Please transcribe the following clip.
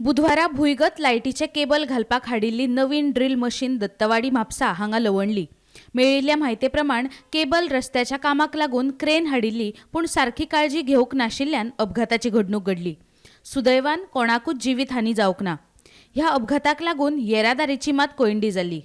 बुधवारा भुंयगत लायटीचे केबल घालपाक हाडिल्ली नवीन ड्रील मशीन दत्तवाडी म्हापसा हांगा लवणली. मेळिल्ल्या म्हायते प्रमाण केबल रस्त्याच्या कामाक लागून क्रेन हाडिल्ली, पूण सारकी काळजी घेवंक नाशिल्ल्यान अपघाताची घडणूक घडली. सुदैवान कोणाकूच जिवीत हानी जावंक ना. ह्या अपघाताक लागून येरादारीची मात कोयंडी जाली.